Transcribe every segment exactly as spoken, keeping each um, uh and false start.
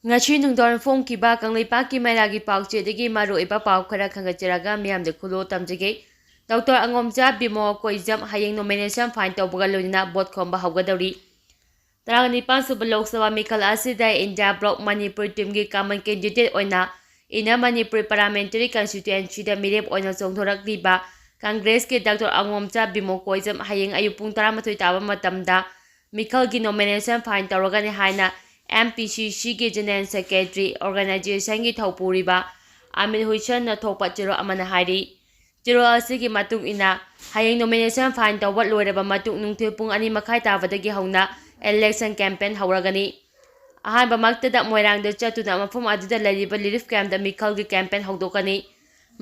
ꯉꯁꯤ ꯅꯨꯡꯗꯥꯡ ꯐꯣꯡꯈꯤꯕ ꯀꯪꯂꯩꯄꯥꯛꯀꯤ ꯃꯩꯔꯥꯒꯤ ꯄꯥꯎꯆꯦꯗꯒꯤ ꯃꯔꯨꯑꯣꯏꯕ ꯄꯥꯎ ꯈꯔ ꯈꯟꯒꯠꯆꯔꯒ ꯃꯤꯌꯥꯝꯗ ꯈꯨꯗꯣꯜ ꯇꯝꯖꯒꯦ꯫ ꯗꯣꯛꯇꯔ ꯑꯉꯣꯝꯆꯥ ꯕꯤꯃꯣ ꯀꯣꯏꯖꯝ ꯍꯌꯦꯡ ꯅꯣꯃꯤꯅꯦꯁꯟ ꯐꯥꯏꯜ ꯇꯧꯕꯒ ꯂꯣꯏꯅꯅ ꯚꯣꯠ ꯈꯣꯝꯕ ꯍꯧꯒꯗꯧꯔꯤ꯫ ꯇꯔꯥꯅꯤꯄꯥꯟ ꯁꯨꯕ ꯂꯣꯛ ꯁꯚꯥ ꯃꯤꯈꯜ ꯑꯁꯤꯗ ꯏꯟꯗꯤꯌꯥ ꯕ꯭ꯂꯣꯛ ꯃꯅꯤꯄꯨꯔ ꯇꯤꯝꯒꯤ ꯀꯃꯟ ꯀꯦꯟꯗꯤꯗꯦꯠ ꯑꯣꯏꯅ ꯏꯟꯅꯔ ꯃꯅꯤꯄꯨꯔ ꯄꯥꯔꯂꯤꯌꯥꯃꯦꯟꯇꯔꯤ ꯀꯟꯁꯇꯤꯇ꯭ꯋꯦꯟꯁꯤꯗ ꯃꯤꯔꯦꯞ ꯑꯣꯏꯅ ꯆꯣꯡꯊꯣꯔꯛꯂꯤꯕ ꯀꯪꯒ꯭ꯔꯦꯁꯀꯤ ꯗꯥꯛꯇꯔ ꯑꯉꯣꯝꯆꯥ ꯕꯤꯃꯣ ꯀꯣꯏꯖꯝ ꯍꯌꯦꯡ ꯑꯌꯨꯛ ꯄꯨꯡ ꯇꯔꯥꯃꯥꯊꯣꯏ ꯇꯥꯕ ꯃꯇꯝꯗ ꯃꯤꯈꯜꯒꯤ ꯅꯣꯃꯤꯅꯦꯁꯟ ꯐꯥꯏꯜ ꯇꯧꯔꯒꯅꯤ ꯍꯥꯏꯅ M P C Cꯒꯤ ꯖꯦꯅꯦꯔꯦꯜ ꯁꯦꯀ꯭ꯔꯦꯇꯔꯤ ꯑꯣꯔꯒꯅꯥꯏꯖꯦꯁꯟꯒꯤ ꯊꯧꯄꯨꯔꯤꯕ ꯑꯃꯤꯔ ꯍꯨꯏꯁꯟꯅ ꯊꯣꯛꯄ ꯆꯦꯔꯣꯜ ꯑꯃꯅ ꯍꯥꯏꯔꯤ꯫ ꯆꯦꯔꯣꯜ ꯑꯁꯤꯒꯤ ꯃꯇꯨꯡ ꯏꯟꯅ, ꯍꯌꯦꯡ ꯅꯣꯃꯤꯅꯦꯁꯟ ꯐꯥꯏꯜ ꯇꯧꯕ ꯂꯣꯏꯔꯕ ꯃꯇꯨꯡ ꯅꯨꯡꯊꯤꯜ ꯄꯨꯡ ꯑꯅꯤ ꯃꯈꯥꯏ ꯇꯥꯕꯗꯒꯤ ꯍꯧꯅ ꯏꯂꯦꯛꯁꯟ ꯀꯦꯝꯄꯦꯟ ꯍꯧꯔꯒꯅꯤ꯫ ꯑꯍꯥꯟꯕꯃꯛꯇꯗ ꯃꯣꯏꯔꯥꯡꯗ ꯆꯠꯇꯨꯅ ꯃꯐꯝ ꯑꯗꯨꯗ ꯂꯩꯔꯤꯕ ꯔꯤꯂꯤꯐ ꯀꯦꯝꯞꯇ ꯃꯤꯈꯜꯒꯤ ꯀꯦꯝꯄꯦꯟ ꯍꯧꯗꯣꯛꯀꯅꯤ꯫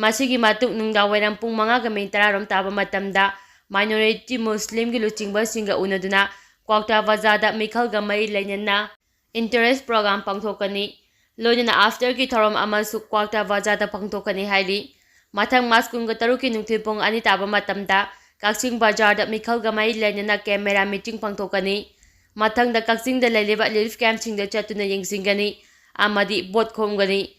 ꯃꯁꯤꯒꯤ ꯃꯇꯨꯡ ꯅꯨꯡꯗꯥꯡꯋꯥꯏꯔꯝ ꯄꯨꯡ ꯃꯉꯥꯒ ꯃꯤꯅꯤꯠ ꯇꯔꯥꯔꯣꯝ ꯇꯥꯕ ꯃꯇꯝꯗ ꯃꯥꯏꯅꯣꯔꯤꯇꯤ ꯃꯨꯁꯂꯤꯝꯒꯤ ꯂꯨꯆꯤꯡꯕꯁꯤꯡꯒ ꯎꯅꯗꯨꯅ ꯀ꯭ꯋꯥꯛꯇꯥ ꯕꯖꯥꯔꯗ ꯃꯤꯈꯜꯒ ꯃꯔꯤ ꯂꯩꯅꯅ ꯏꯟꯇꯔꯦꯁ ꯄ꯭ꯔꯣꯒ꯭ꯔꯥꯝ ꯄꯥꯡꯊꯣꯛꯀꯅꯤ꯫ ꯂꯣꯏꯅꯅ ꯑꯐꯇꯔꯒꯤ ꯊꯧꯔꯝ ꯑꯃꯁꯨ ꯀ꯭ꯋꯥꯛꯇꯥ ꯕꯖꯥꯔꯗ ꯄꯥꯡꯊꯣꯛꯀꯅꯤ ꯍꯥꯏꯔꯤ꯫ ꯃꯊꯪ ꯃꯥꯔꯆ ꯀꯨꯟꯒ ꯇꯔꯨꯛꯀꯤ ꯅꯨꯡꯊꯤꯜ ꯄꯨꯡ ꯑꯅꯤ ꯇꯥꯕ ꯃꯇꯝꯗ ꯀꯛꯆꯤꯡ ꯕꯖꯥꯔꯗ ꯃꯤꯈꯜꯒ ꯃꯔꯤ ꯂꯩꯅꯅ ꯀꯦꯃꯦꯔꯥ ꯃꯤꯇꯤꯡ ꯄꯥꯡꯊꯣꯛꯀꯅꯤ꯫ ꯃꯊꯪꯗ ꯀꯛꯆꯤꯡꯗ ꯂꯩꯔꯤꯕ ꯔꯤꯂꯤꯐ ꯀꯦꯝꯞꯁꯤꯡꯗ ꯆꯠꯇꯨꯅ ꯌꯦꯡꯁꯤꯟꯒꯅꯤ ꯑꯃꯗꯤ ꯚꯣꯠ ꯈꯣꯝꯒꯅꯤ꯫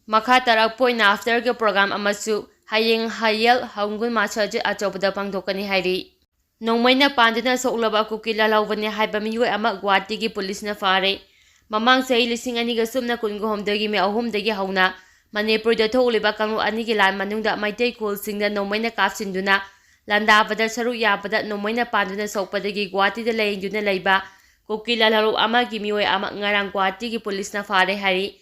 ꯃꯈꯥ ꯇꯥꯔꯛꯄ ꯑꯣꯏꯅ ꯑꯐꯇꯔꯒꯤ ꯄ꯭ꯔꯣꯒ꯭ꯔꯥꯝ ꯑꯃꯁꯨ ꯍꯌꯦꯡ ꯍꯌꯦꯜ ꯍꯥꯎꯟꯒꯨꯟ ꯃꯁꯥꯖꯤꯗ ꯑꯆꯧꯕꯗ ꯄꯥꯡꯊꯣꯛꯀꯅꯤ ꯍꯥꯏꯔꯤ꯫ ꯅꯣꯡꯃꯩꯅ ꯄꯥꯟꯗꯨꯅ ꯁꯣꯛꯂꯕ ꯀꯨꯀꯤ ꯂꯥꯜꯍꯧꯕꯅꯤ ꯍꯥꯏꯕ ꯃꯤꯑꯣꯏ ꯑꯃ ꯒꯨꯋꯥꯍꯥꯇꯤꯒꯤ ꯄꯨꯂꯤꯁꯅ ꯐꯥꯔꯦ꯫ ꯃꯃꯥꯡ ꯆꯍꯤ ꯂꯤꯁꯤꯡ ꯑꯅꯤꯒ ꯁꯨꯞꯅ ꯀꯨꯟꯒ ꯍꯨꯝꯗꯣꯏꯒꯤ ꯃꯦ ꯑꯍꯨꯝꯗꯒꯤ ꯍꯧꯅ ꯃꯅꯤꯄꯨꯔꯗ ꯊꯣꯛꯂꯤꯕ ꯀꯥꯡꯂꯨꯞ ꯑꯅꯤꯒꯤ ꯂꯥꯟ ꯃꯅꯨꯡꯗ ꯃꯩꯇꯩ ꯈꯨꯜꯁꯤꯡꯗ ꯅꯣꯡꯃꯩꯅ ꯀꯥꯞꯁꯤꯟꯗꯨꯅ ꯂꯥꯟꯗꯥꯕꯗ ꯁꯔꯨꯛ ꯌꯥꯕꯗ ꯅꯣꯡꯃꯩꯅ ꯄꯥꯟꯗꯨꯅ ꯁꯣꯛꯄꯗꯒꯤ ꯒꯨꯋꯥꯍꯥꯇꯤꯗ ꯂꯥꯌꯦꯡꯗꯨꯅ ꯂꯩꯕ ꯀꯨꯀꯤ ꯂꯥꯜꯍꯧ ꯑꯃꯒꯤ ꯃꯤꯑꯣꯏ ꯑꯃ ꯉꯔꯥꯡ ꯒꯨꯋꯥꯍꯥꯇꯤꯒꯤ ꯄꯨꯂꯤꯁꯅ ꯐꯥꯔꯦ ꯍꯥꯏꯔꯤ꯫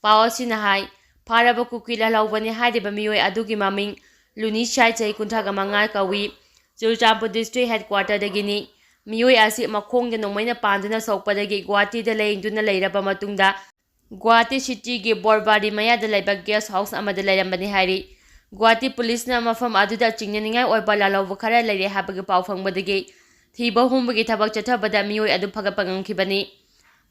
ꯄꯥꯎ ꯑꯁꯤꯅ ꯍꯥꯏ, ꯐꯥꯔꯕ ꯀꯨꯀꯤ ꯂꯥꯜꯍꯧꯕꯅꯤ ꯍꯥꯏꯔꯤꯕ ꯃꯤꯑꯣꯏ ꯑꯗꯨꯒꯤ ꯃꯃꯤꯡ ꯂꯨꯅꯤ ꯁꯥꯏ, ꯆꯍꯤ ꯀꯨꯟꯊ꯭ꯔꯥꯒ ꯃꯉꯥ ꯀꯧꯏ꯫ ꯆꯨꯔꯆꯥꯟꯄꯨꯔ ꯗꯤꯁꯇ꯭ꯔꯤꯛ ꯍꯦꯗꯀ꯭ꯋꯥꯇꯔꯗꯒꯤꯅꯤ꯫ ꯃꯤꯑꯣꯏ ꯑꯁꯤ ꯃꯈꯣꯡꯗ ꯅꯣꯡꯃꯩꯅ ꯄꯥꯟꯗꯨꯅ ꯁꯣꯛꯄꯗꯒꯤ ꯒꯨꯋꯥꯍꯥꯇꯤꯗ ꯂꯥꯌꯦꯡꯗꯨꯅ ꯂꯩꯔꯕ ꯃꯇꯨꯡꯗ ꯒꯨꯋꯥꯍꯥꯇꯤ ꯁꯤꯇꯤꯒꯤ ꯕꯣꯔꯕꯥꯔꯤ ꯃꯌꯥꯗ ꯂꯩꯕ ꯒꯦꯁ ꯍꯥꯎꯁ ꯑꯃꯗ ꯂꯩꯔꯝꯕꯅꯤ ꯍꯥꯏꯔꯤ꯫ ꯒꯨꯋꯥꯍꯥꯇꯤ ꯄꯨꯂꯤꯁꯅ ꯃꯐꯝ ꯑꯗꯨꯗ ꯆꯤꯡꯅꯅꯤꯡꯉꯥꯏ ꯑꯣꯏꯕ ꯂꯥꯜꯍꯧꯕ ꯈꯔ ꯂꯩꯔꯦ ꯍꯥꯏꯕꯒꯤ ꯄꯥꯎ ꯐꯪꯕꯗꯒꯤ ꯊꯤꯕ ꯍꯨꯝꯕꯒꯤ ꯊꯕꯛ ꯆꯠꯊꯕꯗ ꯃꯤꯑꯣꯏ ꯑꯗꯨ ꯐꯒꯠꯄ ꯉꯝꯈꯤꯕꯅꯤ꯫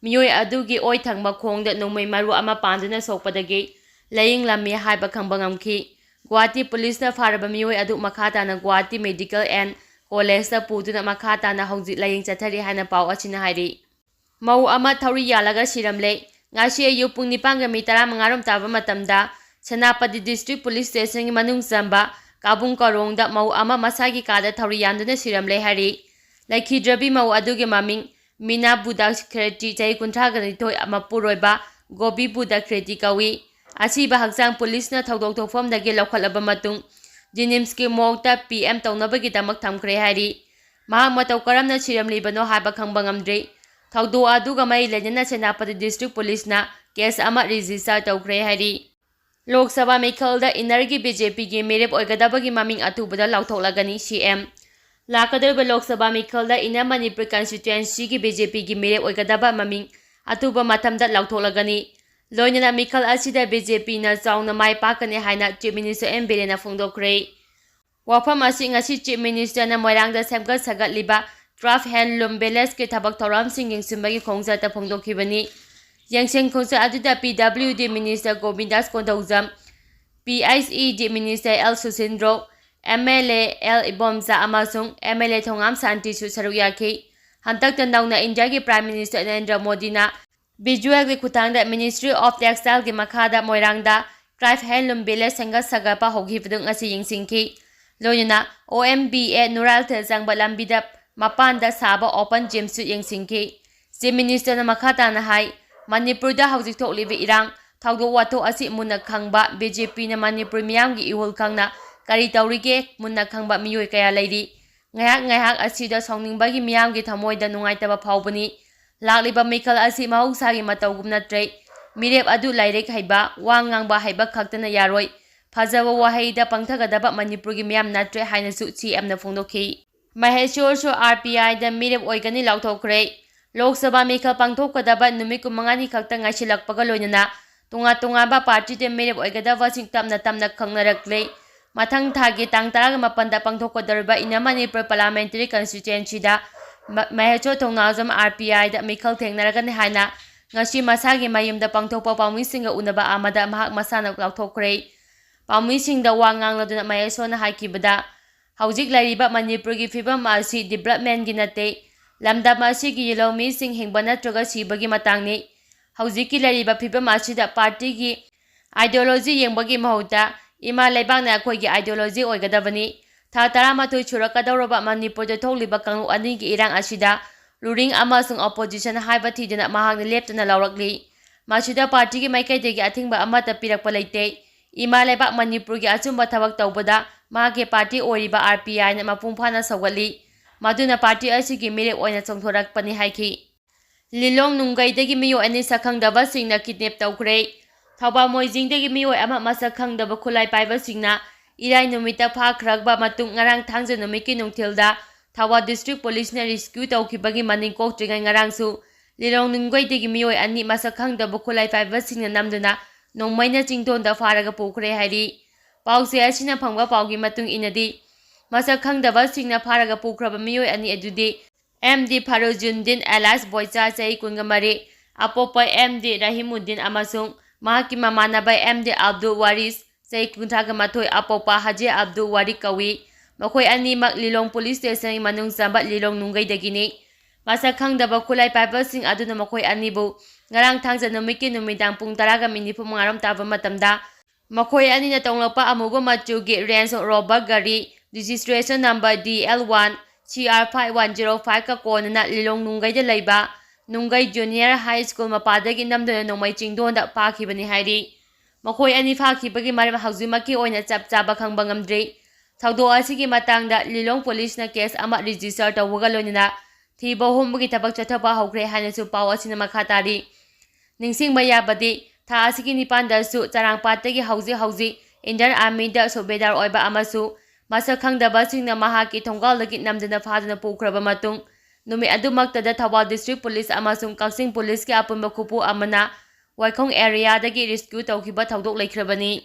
ꯃꯤꯑꯣꯏ ꯑꯗꯨꯒꯤ ꯑꯣꯏ ꯊꯪꯕ ꯈꯣꯡꯗ ꯅꯣꯡꯃꯩ ꯃꯔꯨ ꯑꯃ ꯄꯥꯟꯗꯨꯅ ꯁꯣꯛꯄꯗꯒꯤ ꯂꯥꯌꯦꯡꯂꯝꯃꯤ ꯍꯥꯏꯕ ꯈꯪꯕ ꯉꯝꯈꯤ꯫ ꯒꯨꯋꯥꯍꯥꯇꯤ ꯄꯨꯂꯤꯁꯅ ꯐꯥꯔꯕ ꯃꯤꯑꯣꯏ ꯑꯗꯨ ꯃꯈꯥ ꯇꯥꯅ ꯒꯨꯋꯥꯍꯥꯇꯤ ꯃꯦꯗꯤꯀꯦꯜ ꯑꯦꯟ ꯀꯣꯂꯦꯖꯇ ꯄꯨꯗꯨꯅ ꯃꯈꯥ ꯇꯥꯅ ꯍꯧꯖꯤꯛ ꯂꯥꯌꯦꯡ ꯆꯠꯊꯔꯤ ꯍꯥꯏꯅ ꯄꯥꯎ ꯑꯁꯤꯅ ꯍꯥꯏꯔꯤ꯫ ꯃꯧ ꯑꯃ ꯊꯧꯔꯤ ꯌꯥꯜꯂꯒ ꯁꯤꯔꯝꯂꯦ꯫ ꯉꯁꯤ ꯑꯌꯨꯛ ꯄꯨꯡ ꯅꯤꯄꯥꯟꯒ ꯃꯤꯅꯤꯠ ꯇꯔꯥꯃꯉꯥ ꯔꯣꯝ ꯇꯥꯕ ꯃꯇꯝꯗ ꯁꯦꯅꯥꯄꯇꯤ ꯗꯤꯁꯇ꯭ꯔꯤꯛ ꯄꯨꯂꯤꯁ ꯁ꯭ꯇꯦꯁꯟꯒꯤ ꯃꯅꯨꯡ ꯆꯟꯕ ꯀꯥꯕꯨꯡ ꯀꯥꯔꯣꯡꯗ ꯃꯧ ꯑꯃ ꯃꯁꯥꯒꯤ ꯀꯥꯗ ꯊꯧꯔꯤ ꯌꯥꯟꯗꯨꯅ ꯁꯤꯔꯝꯂꯦ ꯍꯥꯏꯔꯤ꯫ ꯂꯩꯈꯤꯗ꯭ꯔꯕꯤ ꯃꯧ ꯑꯗꯨꯒꯤ ꯃꯃꯤꯡ ꯃꯤꯅꯥ ꯕꯨꯗꯥ ꯈ꯭ꯔꯦꯇꯤ, ꯆꯍꯤ ꯀꯨꯟꯊ꯭ꯔꯥꯒ ꯅꯤꯊꯣꯏ, ꯃꯄꯨꯔꯣꯏꯕ ꯒꯣꯕꯤ ꯕꯨꯗꯥ ꯈ꯭ꯔꯦꯇꯤ ꯀꯧꯏ꯫ ꯑꯁꯤꯕ ꯍꯛꯆꯥꯡ ꯄꯨꯂꯤꯁꯅ ꯊꯧꯗꯣꯛ ꯊꯣꯛꯐꯝꯗꯒꯤ ꯂꯧꯈꯠꯂꯕ ꯃꯇꯨꯡ ꯖꯤꯅꯤꯝꯁꯀꯤ ꯃꯣꯔꯒꯇ ꯄꯤ ꯑꯦꯝ ꯇꯧꯅꯕꯒꯤꯗꯃꯛ ꯊꯝꯈ꯭ꯔꯦ ꯍꯥꯏꯔꯤ꯫ ꯃꯍꯥꯛ ꯃꯇꯧ ꯀꯔꯝꯅ ꯁꯤꯔꯝꯂꯤꯕꯅꯣ ꯍꯥꯏꯕ ꯈꯪꯕ ꯉꯝꯗ꯭ꯔꯤ꯫ ꯊꯧꯗꯣꯛ ꯑꯗꯨꯒ ꯃꯔꯤ ꯂꯩꯅꯅ ꯁꯦꯅꯥꯄꯇꯤ ꯗꯤꯁꯇ꯭ꯔꯤꯛ ꯄꯨꯂꯤꯁꯅ ꯀꯦꯁ ꯑꯃ ꯔꯦꯖꯤꯁꯇꯔ ꯇꯧꯈ꯭ꯔꯦ ꯍꯥꯏꯔꯤ꯫ ꯂꯣꯛ ꯁꯚꯥ ꯃꯤꯈꯜꯗ ꯏꯟꯅꯔꯒꯤ ꯕꯤ ꯖꯦ ꯄꯤꯒꯤ ꯃꯤꯔꯦꯞ ꯑꯣꯏꯒꯗꯕꯒꯤ ꯃꯃꯤꯡ ꯑꯊꯨꯕꯗ ꯂꯥꯎꯊꯣꯛꯂꯒꯅꯤ, ꯁꯤ ꯑꯦꯝ꯫ ꯂꯥꯛꯀꯗꯧꯔꯤꯕ Lok Sabha ꯃꯤꯈꯜꯗ inner Manipur ꯀꯟꯁꯇꯤꯇ꯭ꯋꯦꯟꯁꯤꯒꯤ B J ꯄꯤꯒꯤ ꯃꯤꯔꯦꯞ ꯑꯣꯏꯒꯗꯕ ꯃꯃꯤꯡ ꯑꯊꯨꯕ ꯃꯇꯝꯗ ꯂꯥꯎꯊꯣꯛꯂꯒꯅꯤ꯫ ꯂꯣꯏꯅꯅ ꯃꯤꯈꯜ ꯑꯁꯤꯗ ꯕꯤ ꯖꯦ ꯄꯤꯅ ꯆꯥꯎꯅ ꯃꯥꯏ ꯄꯥꯛꯀꯅꯤ ꯍꯥꯏꯅ ꯆꯤꯐ ꯃꯤꯅꯤꯁꯇꯔ ꯑꯦꯝ ꯕꯤꯔꯦꯟꯅ ꯐꯣꯡꯗꯣꯛꯈ꯭ꯔꯦ꯫ ꯋꯥꯐꯝ ꯑꯁꯤ ꯉꯁꯤ ꯆꯤꯐ ꯃꯤꯅꯤꯁꯇꯔꯅ ꯃꯣꯏꯔꯥꯡꯗ ꯁꯦꯝꯒꯠ ꯁꯥꯒꯠꯂꯤꯕ ꯇ꯭ꯔꯥꯏꯕ ꯍꯦꯟꯂꯨꯝ ꯚꯤꯂꯦꯖꯀꯤ ꯊꯕꯛ ꯊꯧꯔꯝꯁꯤꯡ ꯌꯦꯡꯁꯤꯟꯕꯒꯤ ꯈꯣꯡꯆꯠꯇ ꯐꯣꯡꯗꯣꯛꯈꯤꯕꯅꯤ꯫ ꯌꯦꯡꯁꯤꯟ ꯈꯣꯡꯆꯠ ꯑꯗꯨꯗ P W D minister Govindas Konthoujam, P H E D minister L Susindro, M L A L Ibomcha ꯑꯃꯁꯨꯡ ꯑꯦꯝ ꯑꯦꯜ ꯑꯦ ꯊꯣꯉꯥꯝ ꯁꯥꯟꯇꯤꯁꯨ ꯁꯔꯨꯛ ꯌꯥꯈꯤ꯫ ꯍꯟꯗꯛꯇ ꯅꯧꯅ ꯏꯟꯗꯤꯌꯥꯒꯤ ꯄ꯭ꯔꯥꯏꯝ ꯃꯤꯅꯤꯁꯇꯔ ꯅꯔꯦꯟꯗ꯭ꯔ ꯃꯣꯗꯤꯅ ꯚꯤꯖꯨꯑꯦꯜꯒꯤ ꯈꯨꯠꯊꯥꯡꯗ ꯃꯤꯅꯤꯁꯇ꯭ꯔꯤ ꯑꯣꯐ ꯇꯦꯛꯁꯇꯥꯏꯜꯒꯤ ꯃꯈꯥꯗ ꯃꯣꯏꯔꯥꯡꯗ ꯇ꯭ꯔꯥꯏꯕ ꯍꯦꯟꯂꯨꯝ ꯚꯤꯂꯦꯖ ꯁꯦꯝꯒꯠ ꯁꯥꯒꯠꯄ ꯍꯧꯈꯤꯕꯗꯨ ꯉꯁꯤ ꯌꯦꯡꯁꯤꯟꯈꯤ꯫ ꯂꯣꯏꯅꯅ ꯑꯣ ꯑꯦꯝ ꯕꯤ ꯑꯦ ꯅꯨꯔꯥꯜꯊꯦꯜ ꯆꯪꯕ ꯂꯝꯕꯤꯗ ꯃꯄꯥꯟꯗ ꯁꯥꯕ ꯑꯣꯄꯟ ꯖꯤꯝꯁꯨ ꯌꯦꯡꯁꯤꯟꯈꯤ꯫ ꯆꯤꯐ ꯃꯤꯅꯤꯁꯇꯔꯅ ꯃꯈꯥ ꯇꯥꯅ ꯍꯥꯏ, ꯃꯅꯤꯄꯨꯔꯗ ꯍꯧꯖꯤꯛ ꯊꯣꯛꯂꯤꯕ ꯏꯔꯥꯡ, ꯊꯧꯗꯣꯛ ꯋꯥꯊꯣꯛ ꯑꯁꯤ ꯃꯨꯟꯅ ꯈꯪꯕ, ꯕꯤ ꯖꯦ ꯄꯤꯅ ꯃꯅꯤꯄꯨꯔ ꯃꯤꯌꯥꯝꯒꯤ ꯏꯍꯨꯜ ꯈꯪꯅ ꯀꯔꯤ ꯇꯧꯔꯤꯒꯦ ꯃꯨꯟꯅ ꯈꯪꯕ ꯃꯤꯑꯣꯏ ꯀꯌꯥ ꯂꯩꯔꯤ꯫ ꯉꯥꯏꯍꯥꯛ ꯉꯥꯏꯍꯥꯛ ꯑꯁꯤꯗ ꯁꯥꯎꯅꯤꯡꯕꯒꯤ ꯃꯤꯌꯥꯝꯒꯤ ꯊꯃꯣꯏꯗ ꯅꯨꯡꯉꯥꯏꯇꯕ ꯐꯥꯎꯕꯅꯤ꯫ ꯂꯥꯛꯂꯤꯕ ꯃꯤꯈꯜ ꯑꯁꯤ ꯃꯍꯧꯁꯥꯒꯤ ꯃꯇꯧꯒꯨꯝ ꯅꯠꯇ꯭ꯔꯦ꯫ ꯃꯤꯔꯦꯞ ꯑꯗꯨ ꯂꯥꯏꯔꯤꯛ ꯍꯩꯕ, ꯋꯥ ꯉꯥꯡꯕ ꯍꯩꯕ ꯈꯛꯇꯅ ꯌꯥꯔꯣꯏ꯫ ꯐꯖꯕ ꯋꯥꯍꯩꯗ ꯄꯪꯊꯒꯗꯕ ꯃꯅꯤꯄꯨꯔꯒꯤ ꯃꯤꯌꯥꯝ ꯅꯠꯇ꯭ꯔꯦ ꯍꯥꯏꯅꯁꯨ ꯁꯤ ꯑꯦꯝꯅ ꯐꯣꯡꯗꯣꯛꯈꯤ꯫ ꯃꯍꯦꯁꯣꯔꯁꯨ ꯑꯥꯔ ꯄꯤ ꯑꯥꯏꯗ ꯃꯤꯔꯦꯞ ꯑꯣꯏꯒꯅꯤ ꯂꯥꯎꯊꯣꯛꯈ꯭ꯔꯦ꯫ ꯂꯣꯛ ꯁꯚꯥ ꯃꯤꯈꯜ ꯄꯥꯡꯊꯣꯛꯀꯗꯕ ꯅꯨꯃꯤꯠ ꯀꯨꯟꯃꯉꯥꯅꯤ ꯈꯛꯇ ꯉꯥꯏꯁꯤꯜꯂꯛꯄꯒ ꯂꯣꯏꯅꯅ ꯇꯣꯉꯥꯟ ꯇꯣꯉꯥꯟꯕ ꯄꯥꯔꯇꯤꯗ ꯃꯤꯔꯦꯞ ꯑꯣꯏꯒꯗꯕꯁꯤꯡ ꯇꯞꯅ ꯇꯞꯅ ꯈꯪꯅꯔꯛꯂꯦ꯫ ꯃꯊꯪ ꯊꯥꯒꯤ ꯇꯥꯡ ꯇꯔꯥꯒ ꯃꯥꯄꯟꯗ ꯄꯥꯡꯊꯣꯛꯀꯗꯧꯔꯤꯕ ꯏꯟꯅꯔ ꯃꯅꯤꯄꯨꯔ ꯄꯥꯔꯂꯤꯌꯥꯃꯦꯟꯇꯔꯤ ꯀꯟꯁꯇꯤꯇ꯭ꯋꯦꯟꯁꯤꯗ ꯃ-, ꯃꯍꯦꯁꯣꯔ ꯊꯣꯡꯅꯥꯎꯖꯝ ꯑꯥꯔ ꯄꯤ ꯑꯥꯏꯗ ꯃꯤꯈꯜ ꯊꯦꯡꯅꯔꯒꯅꯤ ꯍꯥꯏꯅ ꯉꯁꯤ ꯃꯁꯥꯒꯤ ꯃꯌꯨꯝꯗ ꯄꯥꯡꯊꯣꯛꯄ ꯄꯥꯎꯃꯤꯁꯤꯡꯒ ꯎꯅꯕ ꯑꯃꯗ ꯃꯍꯥꯛ ꯃꯁꯥꯅ ꯂꯥꯎꯊꯣꯛꯈ꯭ꯔꯦ꯫ ꯄꯥꯎꯃꯤꯁꯤꯡꯗ ꯋꯥ ꯉꯥꯡꯂꯗꯨꯅ ꯃꯍꯦꯁꯣꯔꯅ ꯍꯥꯏꯈꯤꯕꯗ, ꯍꯧꯖꯤꯛ ꯂꯩꯔꯤꯕ ꯃꯅꯤꯄꯨꯔꯒꯤ ꯐꯤꯕꯝ ꯑꯁꯤ ꯗꯤꯕ꯭ꯂꯞꯃꯦꯟꯒꯤ ꯅꯠꯇꯦ, ꯂꯝꯗꯝ ꯑꯁꯤꯒꯤ ꯂꯧꯃꯤꯁꯤꯡ ꯍꯤꯡꯕ ꯅꯠꯇ꯭ꯔꯒ ꯁꯤꯕꯒꯤ ꯃꯇꯥꯡꯅꯤ꯫ ꯍꯧꯖꯤꯛꯀꯤ ꯂꯩꯔꯤꯕ ꯐꯤꯕꯝ ꯑꯁꯤꯗ ꯄꯥꯔꯇꯤꯒꯤ ideology ꯌꯦꯡꯕꯒꯤ ꯃꯍꯨꯠꯇ ꯏꯃꯥ ꯂꯩꯕꯥꯛꯅ ꯑꯩꯈꯣꯏꯒꯤ ideology ꯑꯣꯏꯒꯗꯕꯅꯤ꯫ ꯊꯥ ꯇꯔꯥꯃꯥꯊꯣꯏ ꯁꯨꯔꯛꯀꯗꯧꯔꯕ ꯃꯅꯤꯄꯨꯔꯗ ꯊꯣꯛꯂꯤꯕ ꯀꯥꯡꯂꯨꯞ ꯑꯅꯤꯒꯤ ꯏꯔꯥꯡ ꯑꯁꯤꯗ ruling ꯑꯃꯁꯨꯡ opposition ꯍꯥꯏꯕ ꯊꯤꯗꯅ ꯃꯍꯥꯛꯅ ꯂꯦꯞꯇꯅ ꯂꯥꯎꯔꯛꯂꯤ꯫ ꯃꯁꯤꯗ ꯄꯥꯔꯇꯤꯒꯤ ꯃꯥꯏꯀꯩꯗꯒꯤ ꯑꯊꯤꯡꯕ ꯑꯃꯠꯇ ꯄꯤꯔꯛꯄ ꯂꯩꯇꯦ꯫ ꯏꯃꯥ ꯂꯩꯕꯥꯛ ꯃꯅꯤꯄꯨꯔꯒꯤ ꯑꯆꯨꯝꯕ ꯊꯕꯛ ꯇꯧꯕꯗ ꯃꯍꯥꯛꯀꯤ ꯄꯥꯔꯇꯤ ꯑꯣꯏꯔꯤꯕ RPIꯅ ꯃꯄꯨꯡ ꯐꯥꯅ ꯁꯧꯒꯠꯂꯤ꯫ ꯃꯗꯨꯅ ꯄꯥꯔꯇꯤ ꯑꯁꯤꯒꯤ ꯃꯤꯔꯦꯞ ꯑꯣꯏꯅ ꯆꯣꯡꯊꯣꯔꯛꯄꯅꯤ ꯍꯥꯏꯈꯤ꯫ ꯂꯤꯂꯣꯡ ꯅꯨꯡꯒꯩꯗꯒꯤ ꯃꯤꯑꯣꯏ ꯑꯅꯤ ꯁꯛꯈꯪꯗꯕꯁꯤꯡꯅ kidnap ꯇꯧꯈ꯭ꯔꯦ꯫ ꯊꯧꯕꯥꯜ ꯃꯣꯏꯖꯤꯡꯗꯒꯤ ꯃꯤꯑꯣꯏ ꯑꯃ ꯃꯁꯛ ꯈꯪꯗꯕ ꯈꯨꯠꯂꯥꯏ ꯄꯥꯏꯕꯁꯤꯡꯅ ꯏꯔꯥꯏ ꯅꯨꯃꯤꯠꯇ ꯐꯥꯈ꯭ꯔꯕ ꯃꯇꯨꯡ ꯉꯔꯥꯡ ꯊꯥꯡꯖ ꯅꯨꯃꯤꯠꯀꯤ ꯅꯨꯡꯊꯤꯜꯗ ꯊꯧꯕꯥꯜ district policeꯅ rescue ꯇꯧꯈꯤꯕꯒꯤ ꯃꯅꯤꯡ ꯀꯣꯛꯇ꯭ꯔꯤꯉꯩ ꯉꯔꯥꯡꯁꯨ ꯂꯤꯂꯣꯡ ꯅꯨꯡꯒꯩꯗꯒꯤ ꯃꯤꯑꯣꯏ ꯑꯅꯤ ꯃꯁꯛ ꯈꯪꯗꯕ ꯈꯨꯠꯂꯥꯏ ꯄꯥꯏꯕꯁꯤꯡꯅ ꯅꯝꯗꯨꯅ ꯅꯣꯡꯃꯩꯅ ꯆꯤꯡꯗꯣꯟꯗ ꯐꯥꯔꯒ ꯄꯨꯈ꯭ꯔꯦ ꯍꯥꯏꯔꯤ꯫ ꯄꯥꯎꯆꯦ ꯑꯁꯤꯅ ꯐꯪꯕ ꯄꯥꯎꯒꯤ ꯃꯇꯨꯡ ꯏꯟꯅꯗꯤ, ꯃꯁꯛ ꯈꯪꯗꯕꯁꯤꯡꯅ ꯐꯥꯔꯒ ꯄꯨꯈ꯭ꯔꯕ ꯃꯤꯑꯣꯏ ꯑꯅꯤ ꯑꯗꯨꯗꯤ ꯑꯦꯝ ꯗꯤ ꯐꯔꯨꯖꯨꯟꯗꯤꯟ alias ꯕꯣꯏꯆꯥ, ꯆꯍꯤ ꯀꯨꯟꯒ ꯃꯔꯤ, ꯑꯄꯣꯛꯄ ꯑꯦꯝ ꯗꯤ ꯔꯍꯤꯃꯨꯗꯤꯟ ꯑꯃꯁꯨꯡ ꯃꯍꯥꯛꯀꯤ ꯃꯃꯥꯟꯅꯕ ꯑꯦꯝ ꯗꯤ ꯑꯕꯗꯨꯜ ꯋꯥꯔꯤꯁ, ꯆꯍꯤ ꯀꯨꯟꯊ꯭ꯔꯥꯒ ꯃꯥꯊꯣꯏ, ꯑꯄꯣꯛꯄ ꯍꯥꯖꯤ ꯑꯕꯗꯨꯜ ꯋꯥꯔꯤ ꯀꯧꯏ꯫ ꯃꯈꯣꯏ ꯑꯅꯤꯃꯛ ꯂꯤꯂꯣꯡ police stationꯒꯤ ꯃꯅꯨꯡ ꯆꯟꯕ ꯂꯤꯂꯣꯡ ꯅꯨꯡꯒꯩꯗꯒꯤꯅꯤ꯫ ꯃꯁꯛ ꯈꯪꯗꯕ ꯈꯨꯠꯂꯥꯏ ꯄꯥꯏꯕꯁꯤꯡ ꯑꯗꯨꯅ ꯃꯈꯣꯏ ꯑꯅꯤꯕꯨ ꯉꯔꯥꯡ ꯊꯥꯡꯖ ꯅꯨꯃꯤꯠꯀꯤ ꯅꯨꯃꯤꯗꯥꯡ ꯄꯨꯡ ꯇꯔꯥꯒ ꯃꯤꯅꯤꯠ ꯅꯤꯐꯨ ꯃꯉꯥꯔꯣꯝ ꯇꯥꯕ ꯃꯇꯝꯗ ꯃꯈꯣꯏ ꯑꯅꯤꯅ ꯇꯣꯡꯂꯛꯄ ꯑꯃꯨꯕ ꯃꯆꯨꯒꯤ Range Rover ꯒꯥꯔꯤ, registration number D L one C R five one zero five ꯀ ꯀꯣꯟꯅꯅ ꯂꯤꯂꯣꯡ ꯅꯨꯡꯒꯩꯗ ꯂꯩꯕ ꯅꯨꯡꯒꯩ Junior High School ꯃꯄꯥꯗꯒꯤ ꯅꯝꯗꯨꯅ ꯅꯣꯡꯃꯩ ꯆꯤꯡꯗꯣꯟꯗ ꯐꯥꯈꯤꯕꯅꯤ ꯍꯥꯏꯔꯤ꯫ ꯃꯈꯣꯏ ꯑꯅꯤ ꯐꯥꯈꯤꯕꯒꯤ ꯃꯔꯝ ꯍꯧꯖꯤꯛꯃꯛꯀꯤ ꯑꯣꯏꯅ ꯆꯞ ꯆꯥꯕ ꯈꯪꯕ ꯉꯝꯗ꯭ꯔꯤ꯫ ꯊꯧꯗꯣꯛ ꯑꯁꯤꯒꯤ ꯃꯇꯥꯡꯗ ꯂꯤꯂꯣꯡ policeꯅ case ꯑꯃ register ꯇꯧꯕꯒ ꯂꯣꯏꯅꯅ ꯊꯤꯕ ꯍꯨꯝꯕꯒꯤ ꯊꯕꯛ ꯆꯠꯊꯕ ꯍꯧꯈ꯭ꯔꯦ ꯍꯥꯏꯅꯁꯨ ꯄꯥꯎ ꯑꯁꯤꯅ ꯃꯈꯥ ꯇꯥꯔꯤ꯫ ꯅꯤꯡꯁꯤꯡꯕ ꯌꯥꯕꯗꯤ, ꯊꯥ ꯑꯁꯤꯒꯤ ꯅꯤꯄꯥꯟꯗꯁꯨ ꯆꯔꯥꯡꯄꯥꯠꯇꯒꯤ ꯍꯧꯖꯤꯛ ꯍꯧꯖꯤꯛ Indian Armyꯗ ꯁꯨꯕꯦꯗꯥꯔ ꯑꯣꯏꯕ ꯑꯃꯁꯨ ꯃꯁꯛ ꯈꯪꯗꯕꯁꯤꯡꯅ ꯃꯍꯥꯛꯀꯤ ꯊꯣꯡꯒꯥꯜꯗꯒꯤ ꯅꯝꯗꯨꯅ ꯐꯥꯗꯨꯅ ꯄꯨꯈ꯭ꯔꯕ ꯃꯇꯨꯡ, ꯅꯨꯃꯤꯠ ꯑꯗꯨꯃꯛꯇꯗ ꯊꯧꯕꯥꯜ district police ꯑꯃꯁꯨꯡ ꯀꯛꯆꯤꯡ policeꯀꯤ ꯑꯄꯨꯟꯕ ꯈꯨꯄꯨ ꯑꯃꯅ ꯋꯥꯏꯈꯣꯡ areaꯗꯒꯤ rescue ꯇꯧꯈꯤꯕ ꯊꯧꯗꯣꯛ ꯂꯩꯈ꯭ꯔꯕꯅꯤ꯫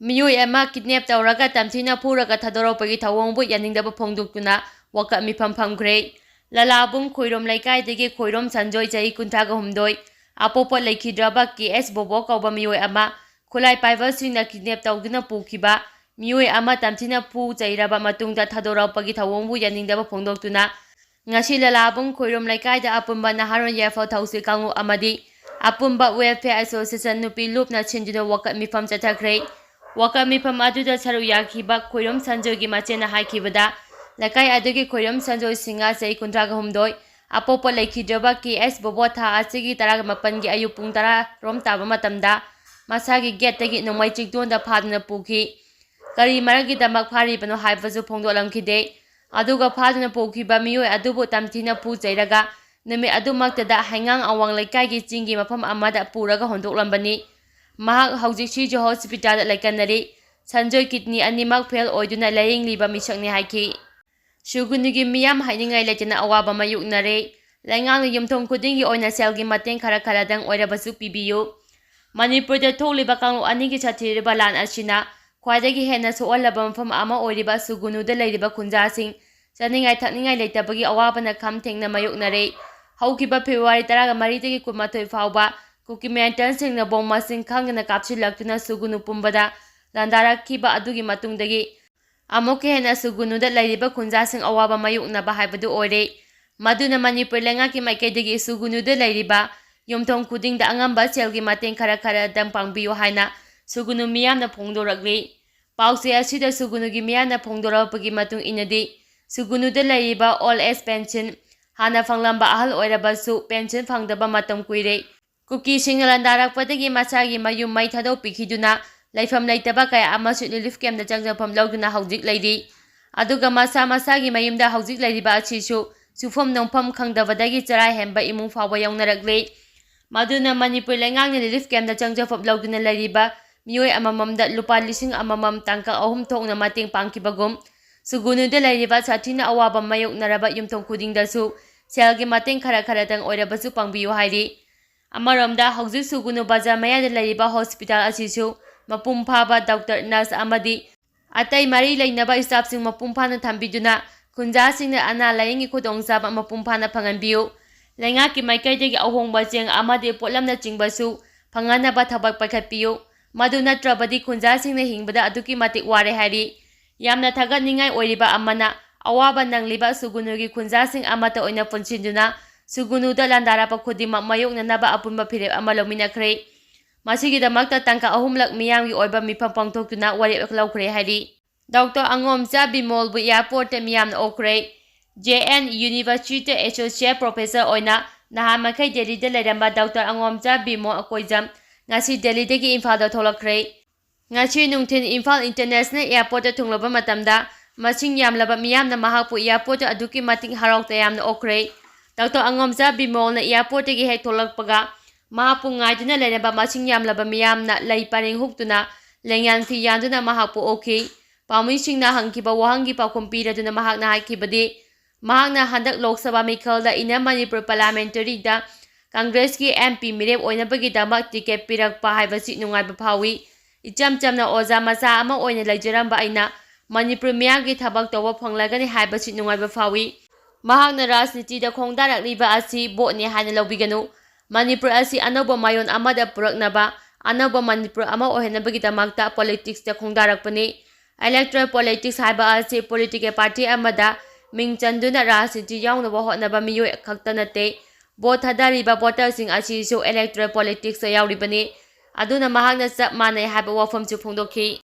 ꯃꯤꯑꯣꯏ ꯑꯃ kidnap ꯇꯧꯔꯒ ꯇꯝꯊꯤꯅ ꯐꯨꯔꯒ ꯊꯥꯗꯣꯔꯛꯄꯒꯤ ꯊꯧꯑꯣꯡꯕꯨ ꯌꯥꯅꯤꯡꯗꯕ ꯐꯣꯡꯗꯣꯛꯇꯨꯅ ꯋꯥꯀꯠ ꯃꯤꯐꯝ ꯐꯝꯈ꯭ꯔꯦ꯫ ꯂꯂꯥꯕꯨꯡ ꯈꯣꯏꯔꯣꯝ ꯂꯩꯀꯥꯏꯗꯒꯤ ꯈꯣꯏꯔꯣꯝ ꯁꯟꯖꯣꯏ, ꯆꯍꯤ ꯀꯨꯟꯊ꯭ꯔꯥꯒ ꯍꯨꯝꯗꯣꯏ, ꯑꯄꯣꯛꯄ ꯂꯩꯈꯤꯗ꯭ꯔꯕ ꯀꯦ ꯑꯦꯁ ꯕꯣꯕꯣ ꯀꯧꯕ ꯃꯤꯑꯣꯏ ꯑꯃ ꯈꯨꯠꯂꯥꯏ ꯄꯥꯏꯕꯁꯤꯡꯅ kidnap ꯇꯧꯗꯨꯅ ꯄꯨꯈꯤꯕ ꯃꯤꯑꯣꯏ ꯑꯃ ꯇꯝꯊꯤꯅ ꯐꯨ ꯆꯩꯔꯕ ꯃꯇꯨꯡꯗ ꯊꯥꯗꯣꯔꯛꯄꯒꯤ ꯊꯧꯑꯣꯡꯕꯨ ꯌꯥꯅꯤꯡꯗꯕ ꯐꯣꯡꯗꯣꯛꯇꯨꯅ ꯉꯁꯤ ꯂꯂꯥꯕꯨꯡ ꯈꯣꯏꯔꯣꯝ ꯂꯩꯀꯥꯏꯗ ꯑꯄꯨꯟꯕ ꯅꯍꯥꯔꯣꯜ ꯌꯥꯏꯐ ꯊꯧꯁꯤ ꯀꯥꯡꯂꯨꯞ ꯑꯃꯗꯤ ꯑꯄꯨꯟꯕ Welfare Association ꯅꯨꯄꯤ ꯂꯨꯞꯅ ꯁꯤꯟꯗꯨꯅ ꯋꯥꯀꯠ ꯃꯤꯐꯝ ꯆꯠꯊꯈ꯭ꯔꯦ꯫ ꯋꯥꯀꯠ ꯃꯤꯐꯝ ꯑꯗꯨꯗ ꯁꯔꯨꯛ ꯌꯥꯈꯤꯕ ꯈꯣꯏꯔꯣꯝ ꯁꯟꯖꯣꯏꯒꯤ ꯃꯆꯦꯅ ꯍꯥꯏꯈꯤꯕꯗ, ꯂꯩꯀꯥꯏ ꯑꯗꯨꯒꯤ ꯈꯣꯏꯔꯣꯝ ꯁꯟꯖꯣꯏ ꯁꯤꯡꯍ ꯆꯍꯤ ꯀꯨꯟꯊ꯭ꯔꯥꯒ ꯍꯨꯝꯗꯣꯏ, ꯑꯄꯣꯛꯄ ꯂꯩꯈꯤꯗ꯭ꯔꯕ ꯀꯦ ꯑꯦꯁ ꯕꯣꯕꯣ ꯊꯥ ꯑꯁꯤꯒꯤ ꯇꯔꯥꯃꯥꯄꯟꯒꯤ ꯑꯌꯨꯛ ꯄꯨꯡ ꯇꯔꯥ ꯔꯣꯝ ꯇꯥꯕ ꯃꯇꯝꯗ ꯃꯁꯥꯒꯤ ꯒꯦꯠꯇꯒꯤ ꯅꯣꯡꯃꯩ ꯆꯤꯡꯗꯣꯟꯗ ꯐꯥꯗꯨꯅ ꯄꯨꯈꯤ꯫ ꯀꯔꯤ ꯃꯔꯝꯒꯤꯗꯃꯛ ꯐꯥꯔꯤꯕꯅꯣ ꯍꯥꯏꯕꯁꯨ ꯐꯣꯡꯗꯣꯛꯂꯝꯈꯤꯗꯦ꯫ ꯑꯗꯨꯒ ꯐꯥꯗꯨꯅ ꯄꯨꯈꯤꯕ ꯃꯤꯑꯣꯏ ꯑꯗꯨꯕꯨ ꯇꯝꯊꯤꯅ ꯐꯨ ꯆꯩꯔꯒ ꯅꯨꯃꯤꯠ ꯑꯗꯨꯃꯛꯇꯗ ꯍꯩꯉꯥꯡ ꯑꯋꯥꯡ ꯂꯩꯀꯥꯏꯒꯤ ꯆꯤꯡꯒꯤ ꯃꯐꯝ ꯑꯃꯗ ꯄꯨꯔꯒ ꯍꯣꯟꯗꯣꯛꯂꯝꯕꯅꯤ꯫ ꯃꯍꯥꯛ ꯍꯧꯖꯤꯛ ꯁꯤꯖ ꯍꯣꯁꯄꯤꯇꯥꯜꯗ ꯂꯩꯀꯟꯅꯔꯤ꯫ ꯁꯟꯖꯣꯏ ꯀꯤꯗꯅꯤ ꯑꯅꯤꯃꯛ ꯐꯦꯜ ꯑꯣꯏꯗꯨꯅ ꯂꯥꯌꯦꯡꯂꯤꯕ ꯃꯤꯁꯛꯅꯤ ꯍꯥꯏꯈꯤ꯫ ꯁꯨꯒꯨꯅꯨꯒꯤ ꯃꯤꯌꯥꯝ ꯍꯥꯏꯅꯤꯡꯉꯥꯏ ꯂꯩꯇꯅ ꯑꯋꯥꯕ ꯃꯥꯌꯣꯛꯅꯔꯦ꯫ ꯂꯩꯉꯥꯛꯅ ꯌꯨꯝꯊꯣꯡ ꯈꯨꯗꯤꯡꯒꯤ ꯑꯣꯏꯅ ꯁꯦꯜꯒꯤ ꯃꯇꯦꯡ ꯈꯔ ꯈꯔꯗꯪ ꯑꯣꯏꯔꯕꯁꯨ ꯄꯤꯕꯤꯌꯨ꯫ ꯃꯅꯤꯄꯨꯔꯗ ꯊꯣꯛꯂꯤꯕ ꯀꯥꯡꯂꯨꯞ ꯑꯅꯤꯒꯤ ꯁꯥꯊꯤꯔꯕ ꯂꯥꯟ ꯑꯁꯤꯅ ꯈ꯭ꯋꯥꯏꯗꯒꯤ ꯍꯦꯟꯅ ꯁꯣꯛꯍꯜꯂꯕ ꯃꯐꯝ ꯑꯃ ꯑꯣꯏꯔꯤꯕ ꯁꯨꯒꯨꯅꯨꯗ ꯂꯩꯔꯤꯕ ꯈꯨꯟꯖꯥꯁꯤꯡ ꯆꯥꯅꯤꯡꯉꯥꯏ ꯊꯛꯅꯤꯡꯉꯥꯏ ꯂꯩꯇꯕꯒꯤ ꯑꯋꯥꯕꯅ ꯈꯝ ꯊꯦꯡꯅ ꯃꯥꯌꯣꯛꯅꯔꯦ꯫ ꯍꯧꯈꯤꯕ ꯐꯦꯕ꯭ꯔꯨꯋꯥꯔꯤ ꯇꯔꯥꯃꯔꯤꯗꯒꯤ ꯀꯨꯟꯃꯥꯊꯣꯏ ꯐꯥꯎꯕ ꯀꯨꯀꯤ ꯃꯤꯂꯤꯇꯦꯟꯠꯁꯤꯡꯅ ꯕꯣꯝ ꯃꯁꯤꯡ ꯈꯪꯗꯅ ꯀꯥꯞꯁꯤꯜꯂꯛꯇꯨꯅ ꯁꯨꯒꯨꯅꯨ ꯄꯨꯝꯕꯗ ꯂꯥꯟꯗꯥꯔꯛꯈꯤꯕ ꯑꯗꯨꯒꯤ ꯃꯇꯨꯡꯗꯒꯤ ꯑꯃꯨꯛꯀ ꯍꯦꯟꯅ ꯁꯨꯒꯨꯅꯨꯗ ꯂꯩꯔꯤꯕ ꯈꯨꯟꯖꯥꯁꯤꯡ ꯑꯋꯥꯕ ꯃꯥꯌꯣꯛꯅꯕ ꯍꯥꯏꯕꯗꯨ ꯑꯣꯏꯔꯦ꯫ ꯃꯗꯨꯅ ꯃꯅꯤꯄꯨꯔ ꯂꯩꯉꯥꯛꯀꯤ ꯃꯥꯏꯀꯩꯗꯒꯤ ꯁꯨꯒꯨꯅꯨꯗ ꯂꯩꯔꯤꯕ ꯌꯨꯝꯊꯣꯡ ꯈꯨꯗꯤꯡꯗ ꯑꯉꯝꯕ ꯁꯦꯜꯒꯤ ꯃꯇꯦꯡ ꯈꯔ ꯈꯔꯗꯪ ꯄꯥꯡꯕꯤꯌꯨ ꯍꯥꯏꯅ ꯁꯨꯒꯨꯅꯨ ꯃꯤꯌꯥꯝꯅ ꯐꯣꯡꯗꯣꯔꯛꯂꯤ꯫ ꯄꯥꯎꯆꯦ ꯑꯁꯤꯗ ꯁꯨꯒꯨꯅꯨꯒꯤ ꯃꯤꯌꯥꯝꯅ ꯐꯣꯡꯗꯣꯔꯛꯄꯒꯤ ꯃꯇꯨꯡ ꯏꯟꯅꯗꯤ, ꯁꯨꯒꯨꯅꯨꯗ ꯂꯩꯔꯤꯕ old age pension, ꯍꯥꯟꯅ ꯐꯪꯂꯝꯕ ꯑꯍꯜ ꯑꯣꯏꯔꯕꯁꯨ pension ꯐꯪꯗꯕ ꯃꯇꯝ ꯀꯨꯏꯔꯦ꯫ ꯀꯨꯀꯤꯁꯤꯡꯅ ꯂꯥꯟꯗꯥꯔꯛꯄꯗꯒꯤ ꯃꯁꯥꯒꯤ ꯃꯌꯨꯝ ꯃꯩ ꯊꯥꯗꯣꯛꯄꯤꯈꯤꯗꯨꯅ ꯂꯩꯐꯝ ꯂꯩꯇꯕ ꯀꯌꯥ ꯑꯃꯁꯨ relief camp ꯇ ꯆꯪꯖꯐꯝ ꯂꯧꯗꯨꯅ ꯍꯧꯖꯤꯛ ꯂꯩꯔꯤ꯫ ꯑꯗꯨꯒ ꯃꯁꯥ ꯃꯁꯥꯒꯤ ꯃꯌꯨꯝꯗ ꯍꯧꯖꯤꯛ ꯂꯩꯔꯤꯕ ꯑꯁꯤꯁꯨ ꯁꯨꯐꯝ ꯅꯣꯝꯐꯝ ꯈꯪꯗꯕꯗꯒꯤ ꯆꯔꯥ ꯍꯦꯟꯕ ꯏꯃꯨꯡ ꯐꯥꯎꯕ ꯌꯥꯎꯅꯔꯛꯂꯤ꯫ ꯃꯗꯨꯅ ꯃꯅꯤꯄꯨꯔ ꯂꯩꯉꯥꯛꯅ relief camp ꯇ ꯆꯪꯖꯐꯝ ꯂꯧꯗꯨꯅ ꯂꯩꯔꯤꯕ ꯃꯤꯑꯣꯏ ꯑꯃꯃꯝꯗ ꯂꯨꯄꯥ ꯂꯤꯁꯤꯡ ꯑꯃꯃꯝ ꯇꯥꯡꯀꯛ ꯑꯍꯨꯝ ꯊꯣꯛꯅ ꯃꯇꯦꯡ ꯄꯥꯡꯈꯤꯕꯒꯨꯝ, ꯁꯨꯒꯨꯅꯨꯗ ꯂꯩꯔꯤꯕ ꯁꯥꯊꯤꯅ ꯑꯋꯥꯕ ꯃꯥꯌꯣꯛꯅꯔꯕ ꯌꯨꯝꯊꯣꯡ ꯈꯨꯗꯤꯡꯗꯁꯨ ꯁꯦꯜꯒꯤ ꯃꯇꯦꯡ ꯈꯔ ꯈꯔꯇꯪ ꯑꯣꯏꯔꯕꯁꯨ ꯄꯥꯡꯕꯤꯌꯨ ꯍꯥꯏꯔꯤ꯫ ꯑꯃꯔꯣꯝꯗ, ꯍꯧꯖꯤꯛ ꯁꯨꯒꯨꯅꯨ ꯕꯖꯥꯔ ꯃꯌꯥꯗ ꯂꯩꯔꯤꯕ ꯍꯣꯁꯄꯤꯇꯥꯜ ꯑꯁꯤꯁꯨ ꯃꯄꯨꯡ ꯐꯥꯕ ꯗꯣꯛꯇꯔ, ꯅꯔꯁ ꯑꯃꯗꯤ ꯑꯇꯩ ꯃꯔꯤ ꯂꯩꯅꯕ staff ꯁꯤꯡ ꯃꯄꯨꯡ ꯐꯥꯅ ꯊꯝꯕꯤꯗꯨꯅ ꯈꯨꯟꯖꯥꯁꯤꯡꯅ ꯑꯅꯥ ꯂꯥꯌꯦꯡꯒꯤ ꯈꯨꯗꯣꯡꯆꯥꯕ ꯃꯄꯨꯡ ꯐꯥꯅ ꯐꯪꯍꯟꯕꯤꯌꯨ꯫ ꯂꯩꯉꯥꯛꯀꯤ ꯃꯥꯏꯀꯩꯗꯒꯤ ꯑꯍꯣꯡꯕ ꯆꯦꯡ ꯑꯃꯗꯤ ꯄꯣꯠꯂꯝꯅꯆꯤꯡꯕꯁꯨ ꯐꯪꯍꯟꯅꯕ ꯊꯕꯛ ꯄꯥꯏꯈꯠꯄꯤꯌꯨ꯫ ꯃꯗꯨ ꯅꯠꯇ꯭ꯔꯕꯗꯤ ꯈꯨꯟꯖꯥꯁꯤꯡꯅ ꯍꯤꯡꯕꯗ ꯑꯗꯨꯛꯀꯤ ꯃꯇꯤꯛ ꯋꯥꯔꯦ ꯍꯥꯏꯔꯤ꯫ ꯌꯥꯝꯅ ꯊꯥꯒꯠꯅꯤꯡꯉꯥꯏ ꯑꯣꯏꯔꯤꯕ ꯑꯃꯅ, ꯑꯋꯥꯕ ꯅꯪꯂꯤꯕ ꯁꯨꯒꯨꯅꯨꯒꯤ ꯈꯨꯟꯖꯥꯁꯤꯡ ꯑꯃꯠꯇ ꯑꯣꯏꯅ ꯄꯨꯟꯁꯤꯟꯗꯨꯅ ꯁꯨꯒꯨꯅꯨꯗ ꯂꯥꯟꯗꯥꯔꯛꯄ ꯈꯨꯗꯤꯡꯃꯛ ꯃꯥꯌꯣꯛꯅꯅꯕ ꯑꯄꯨꯟꯕ ꯐꯤꯔꯦꯞ ꯑꯃ ꯂꯧꯃꯤꯟꯅꯈ꯭ꯔꯦ꯫ ꯃꯁꯤꯒꯤꯗꯃꯛꯇ ꯇꯥꯡꯀꯛ ꯑꯍꯨꯝꯂꯛ ꯃꯤꯌꯥꯝꯒꯤ ꯑꯣꯏꯕ ꯃꯤꯐꯝ ꯄꯥꯡꯊꯣꯛꯇꯨꯅ ꯋꯥꯔꯦꯞ ꯂꯧꯈ꯭ꯔꯦ ꯍꯥꯏꯔꯤ꯫ ꯗꯣꯛꯇꯔ ꯑꯉꯣꯝꯆꯥ ꯕꯤꯃꯣꯜꯕꯨ ꯑꯦꯌꯥꯔꯄꯣꯔꯠꯇ ꯃꯤꯌꯥꯝꯅ ꯑꯣꯛꯈ꯭ꯔꯦ꯫ ꯖꯦ ꯑꯦꯟ ꯌꯨꯅꯤꯚꯔꯁꯤꯇꯤꯗ ꯑꯦꯁꯣꯁꯤꯌꯦꯠ ꯄ꯭ꯔꯣꯐꯦꯁꯔ ꯑꯣꯏꯅ ꯅꯍꯥꯟ ꯃꯈꯩ ꯗꯦꯜꯂꯤꯗ ꯂꯩꯔꯝꯕ ꯗꯣꯛꯇꯔ ꯑꯉꯣꯝꯆꯥ ꯕꯤꯃꯣꯜ ꯑꯀꯣꯏꯖꯝ ꯉꯁꯤ ꯗꯦꯜꯂꯤꯗꯒꯤ ꯏꯝꯐꯥꯜꯗ ꯊꯣꯛꯂꯛꯈ꯭ꯔꯦ꯫ ꯉꯁꯤ ꯅꯨꯡꯊꯤꯜ ꯏꯝꯐꯥꯜ ꯏꯟꯇꯔꯅꯦꯁꯅꯦꯜ ꯑꯦꯌꯥꯔꯄꯣꯔꯠꯇ ꯊꯨꯡꯂꯕ ꯃꯇꯝꯗ ꯃꯁꯤꯡ ꯌꯥꯝꯂꯕ ꯃꯤꯌꯥꯝꯅ ꯃꯍꯥꯛꯄꯨ ꯑꯦꯌꯥꯔꯄꯣꯔꯠꯇ ꯑꯗꯨꯛꯀꯤ ꯃꯇꯤꯛ ꯍꯔꯥꯎ ꯇꯌꯥꯝꯅ ꯑꯣꯛꯈ꯭ꯔꯦ꯫ ꯗꯣꯛꯇꯔ ꯑꯉꯣꯝꯆꯥ ꯕꯤꯃꯣꯜꯅ ꯑꯦꯌꯥꯔꯄꯣꯔꯠꯇꯒꯤ ꯍꯦꯛ ꯊꯣꯛꯂꯛꯄꯒ ꯃꯍꯥꯛꯄꯨ ꯉꯥꯏꯗꯨꯅ ꯂꯩꯔꯝꯕ ꯃꯁꯤꯡ ꯌꯥꯝꯂꯕ ꯃꯤꯌꯥꯝꯅ ꯂꯩ ꯄꯔꯦꯡ ꯍꯨꯛꯇꯨꯅ ꯂꯦꯡꯌꯥꯟ ꯐꯤ ꯌꯥꯟꯗꯨꯅ ꯃꯍꯥꯛꯄꯨ ꯑꯣꯛꯈꯤ꯫ ꯄꯥꯎꯃꯤꯁꯤꯡꯅ ꯍꯪꯈꯤꯕ ꯋꯥꯍꯪꯒꯤ ꯄꯥꯎꯈꯨꯝ ꯄꯤꯔꯗꯨꯅ ꯃꯍꯥꯛꯅ ꯍꯥꯏꯈꯤꯕꯗꯤ, ꯃꯍꯥꯛꯅ ꯍꯟꯗꯛ Lok Sabha ꯃꯤꯈꯜꯗ Inner Manipur Parliamentary ꯗ ꯀꯪꯒ꯭ꯔꯦꯁꯀꯤ ꯑꯦꯝ ꯄꯤ ꯃꯤꯔꯦꯞ ꯑꯣꯏꯅꯕꯒꯤꯗꯃꯛ ꯇꯤꯀꯦꯠ ꯄꯤꯔꯛꯄ ꯍꯥꯏꯕꯁꯤ ꯅꯨꯡꯉꯥꯏꯕ ꯐꯥꯎꯏ꯫ ꯏꯆꯝ ꯆꯝꯅ ꯑꯣꯖꯥ ꯃꯆꯥ ꯑꯃ ꯑꯣꯏꯅ ꯂꯩꯖꯔꯝꯕ ꯑꯩꯅ ꯃꯅꯤꯄꯨꯔ ꯃꯤꯌꯥꯝꯒꯤ ꯊꯕꯛ ꯇꯧꯕ ꯐꯪꯂꯒꯅꯤ ꯍꯥꯏꯕꯁꯤ ꯅꯨꯡꯉꯥꯏꯕ ꯐꯥꯎꯏ꯫ ꯃꯍꯥꯛꯅ ꯔꯥꯖꯅꯤꯇꯤꯗ ꯈꯣꯡꯗꯥꯔꯛꯂꯤꯕ ꯑꯁꯤ ꯚꯣꯠꯅꯤ ꯍꯥꯏꯅ ꯂꯧꯕꯤꯒꯅꯨ꯫ ꯃꯅꯤꯄꯨꯔ ꯑꯁꯤ ꯑꯅꯧꯕ ꯃꯌꯣꯟ ꯑꯃꯗ ꯄꯨꯔꯛꯅꯕ, ꯑꯅꯧꯕ ꯃꯅꯤꯄꯨꯔ ꯑꯃ ꯑꯣꯏꯍꯟꯅꯕꯒꯤꯗꯃꯛꯇ ꯄꯣꯂꯤꯇꯤꯛꯁꯇ ꯈꯣꯡꯗꯥꯔꯛꯄꯅꯤ꯫ Electoral politics ꯍꯥꯏꯕ ꯑꯁꯤ ꯄꯣꯂꯤꯇꯤꯀꯦꯜ ꯄꯥꯔꯇꯤ ꯑꯃꯗ ꯃꯤꯡ ꯆꯟꯗꯨꯅ ꯔꯥꯖꯅꯤꯇꯤ ꯌꯥꯎꯅꯕ ꯍꯣꯠꯅꯕ ꯃꯤꯑꯣꯏ ꯈꯛꯇ ꯅꯠꯇꯦ꯫ ꯚꯣꯠ ꯊꯥꯗꯔꯤꯕ ꯚꯣꯇꯔꯁꯤꯡ ꯑꯁꯤꯁꯨ electoral politics ꯇ ꯌꯥꯎꯔꯤꯕꯅꯤ꯫ ꯑꯗꯨꯅ ꯃꯍꯥꯛꯅ ꯆꯞ ꯃꯥꯟꯅꯩ ꯍꯥꯏꯕ ꯋꯥꯐꯝꯁꯨ ꯐꯣꯡꯗꯣꯛꯈꯤ꯫